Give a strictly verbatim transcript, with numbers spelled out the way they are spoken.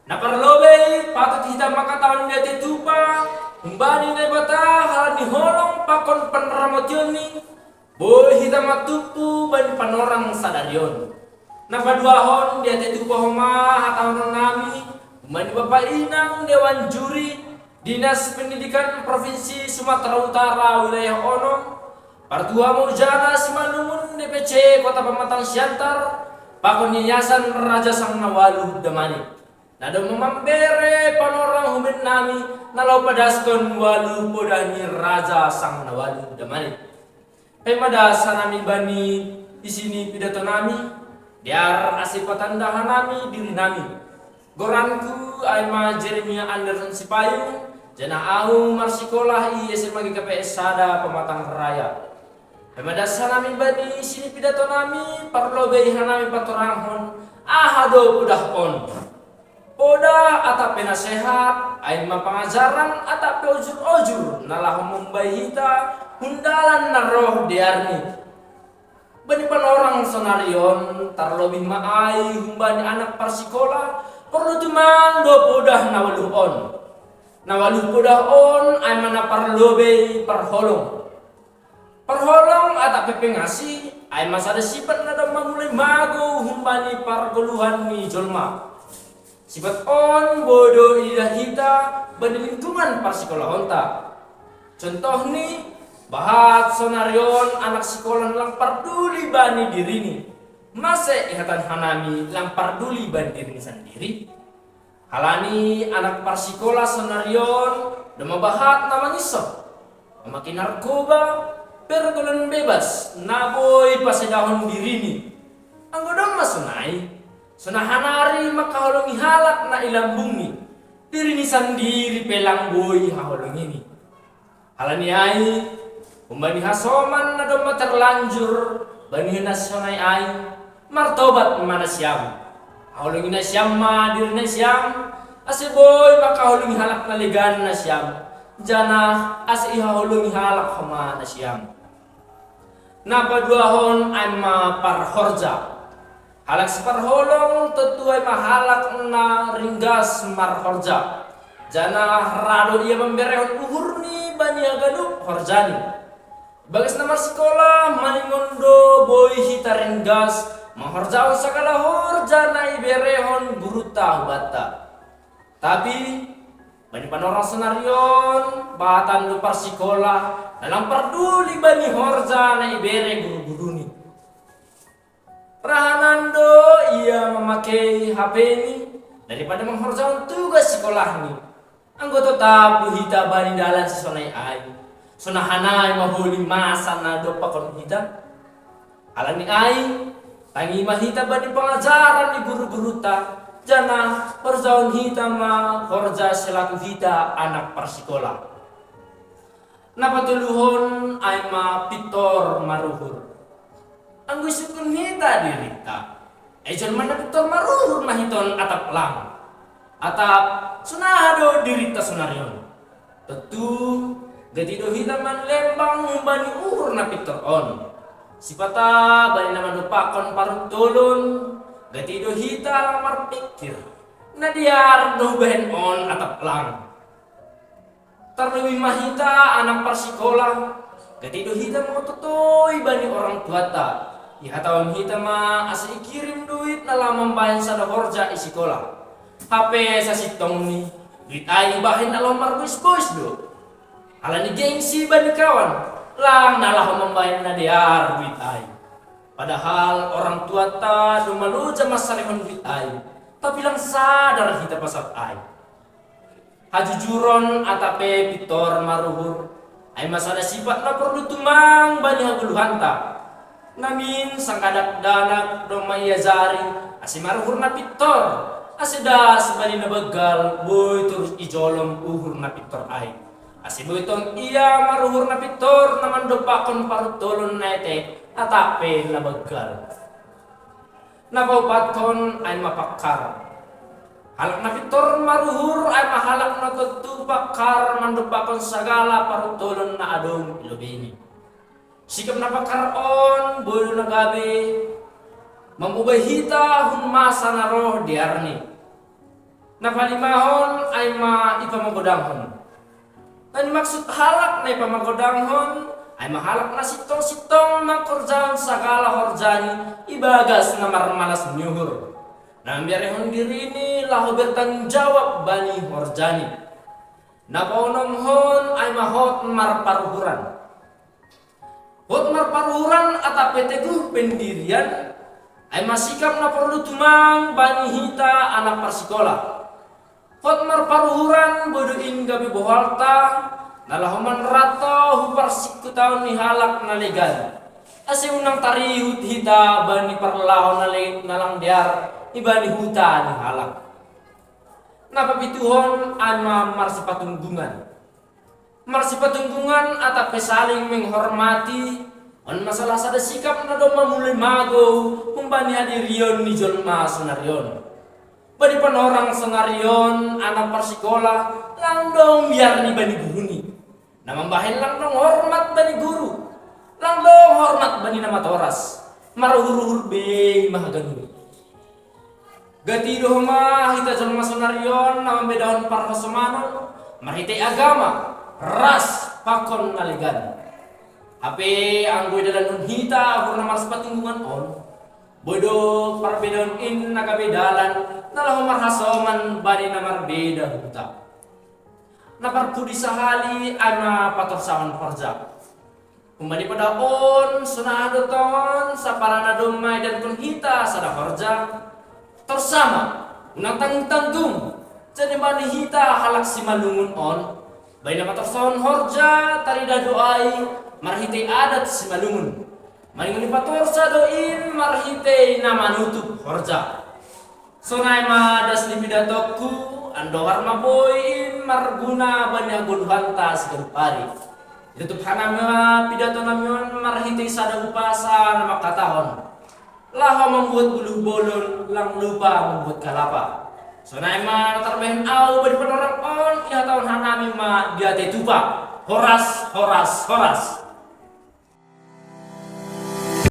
Na parlobei, patut hita mangkatahon diatei tupa humbani Naibata halani holong pakon panramotionni, boi hita matumpu bani panorang sadari on. Na paduahon, diatei tupa homa hatahononnami humbani Bapa Inang Dewan Juri Dinas Pendidikan Provinsi Sumatera Utara wilayah onom, partua mojana Simalungun D P C Kota Pematang Siantar, pakon Yayasan Raja Sang Nawalu Damanik, na domma mambere panorang humbannami na laho padaskon walu poda ni Raja Sang Nawalu Damanik. Paima das hanami bani isi ni pidatonami, dear ase patanda hanami dirinami. Goranku ai ma Jeremia Anderson Sipayung, janah ahu marsikolah i S M A G K P S sada Pematang Raya. Paima das hanami bani isi ni pidatonami, parlobei hanami patoranghon aha do podah on. Podah atap pe nasehat, ai ma pangajaran atap pe ojur-ojur na laho mambahen hita hundalan na roh dearni. Bani panorang sonari on, tarlobih ma ai humbani anak parsikolah, porlu tumang do podah na waluh on. Na waluh podah on ai ma na parlobei parholong. Parholong atap pe pengasi, ai ma sada sipat na domma mulai magou humbani pargoluhan ni jolma. Sipat on boi do iidah hita bani lingkungan parsikolahonta. Contohni, bahat sonari on anak sikolah na lang parduli bani dirini. Mase ihatahon hanami lang parduli bani dirini sandiri? Halani anak parsikolah sonari on domma bahat na manginsop, mamake narkoba, pergaulan bebas na boi pasedahon dirini. Anggo domma sonai, sonari mangkaholongi halak na i lambungni, dirini sandiri pe lang boi haholongini. Halani ai, humbani hasoman na domma terlanjur bani na sonai ai, martobat ma nasiam. Haholongi nasiam ma diri nasiam, ase boi mangkaholongi halak na legan nasiam, janah ase ihaholongi halak homa nasiam. Na paduahon ai ma parhorja. Halak siparholong tontu ai ma halak na ringgas marhorja, janah ra do ia mamberehon uhurni bani haganup horjani. Bagas na marsikolah maningon do boi hita ringgas manghorjahon sagala horja na iberehon gurunta hubanta. Tapi bani panorang sonari on, bahatan do parsikolah na lang parduli bani horja na ibere guru-guruni. Rahanan do ia mamakei H P-ni daripada manghorjahon tugas sikolahni. Anggo totap do hita bani dalan sisonai ai, sonari hanai ma holi masa na dob pakon hita. Halani ai, tangi ma hita bani pangajaran ni guru-gurunta, janah horjahon hita ma horja selaku hita anak parsikolah. Na patoluhon ai ma pintor maruhur. Anggo isungkun hita dirinta, ai jolma na pintor maruhur ma hita on atap lang? Atap sonaha do dirinta sonari on? Tontu gati do hita manlembang humbani uhur na pintor on. Sipata bani na mandompakkon paruntolon, gati do hita lang marpingkir, na dear do hubahen on atap lang? Tarlobih ma hita anak parsikolah, gati do hita mangototoi bani orang tuanta. Ihatahon hita ma ase ikirim duit na laho mambahen sada horja i sikolah. Hape sasintongni, duit ai ibahen na laho marbois-bois do. Halani gengsi bani kawan, lang na laho mambahen na dear duit ai. Padahal orang tuanta domma loja mansarihon duit ai, tapi lang sadar hita pasal ai. Hajujuron atap pe pintor maruhur, ai ma sada sipat na porlu tumang bani hagoluhanta. Namin sangkadakdanak domma iajari ase maruhur na pintor, ase das bani na banggal boi torus ijolom uhur na pintor ai. Ase boi tong ia maruhur na pintor na mandompakkon paruntolon na etek atap pe na banggal. Na paopathon ai ma pangkar. Halak na pintor maruhur ai ma halak na tontu pangkar mandompakkon sagala paruntolon na adong i lobeini. Sikap na pangkar on boi do na gabe mamboban hita hun masa na roh dearni. Na palimahon ai ma i pamagodanghon. Na nimaksud halak na i pamagodanghon ai ma halak na sintong-sintong mangkorjahon sagala horjani ibagas na marmalas ni uhur, na mambiarehon dirini laho bertanggung jawab bani horjani. Na paonomhon ai ma hot marparuhuran. Hot marparuhuran atap pe teguh pendirian ai ma sikap na porlu tumang bani hita anak parsikola. Hot marparuhuran boi do in gabe bohalta na laho manrato hu parsingkutaon ni halak na legan, ase unang tarihut hita bani parlaho na le- na lang dear ibani huta ni halak. Na papituhon ai ma marsipatunggungan. Marsipatunggungan atap pe saling menghormati on ma salah sada sikap na domma mulai magou humbani hadirion ni jolma sonari on. Bani panorang sonari on anak parsikola lang dong biarni bani guruni. Na mambahen lang dong hormat bani guru, lang dong hormat bani na matoras, maruhur-uhur be i ma haganup. Gati do homa hita jolma sonari on na mambedahon parhasomanon marhitei agama, ras, pakon na legan. Hape anggo idalankon hita uhur na marsipatunggungan on, boi do parbedaon in na gabe dalan na laho marhasoman bani na marbeda huta. Na parpudi sahali ai ma patorsahon horja. Humbani poda on sonai do tongon sapala na domma idankon hita sada horja. Torsa ma, unang tanggung-tanggung. Jadi bani hita halak Simalungun on, baen na patorsahon horja tarida do ai marhitei adat Simalungun. Maningon ipatorsa do in marhitei na manutup horja. Sonai ma das ni pidatongku, andohar ma boi in marguna bani hagoluhanta siganup ari. Itutup hanami ma pidatonami on marhitei sada umpasa na mangkatahon: Laho mambuat guluh bolon, lang lupa mambuat kalapa. Sonai ma na tarbahen ahu bani panorang on, ihatahon hanami ma di atei tupa: Horas, horas, horas.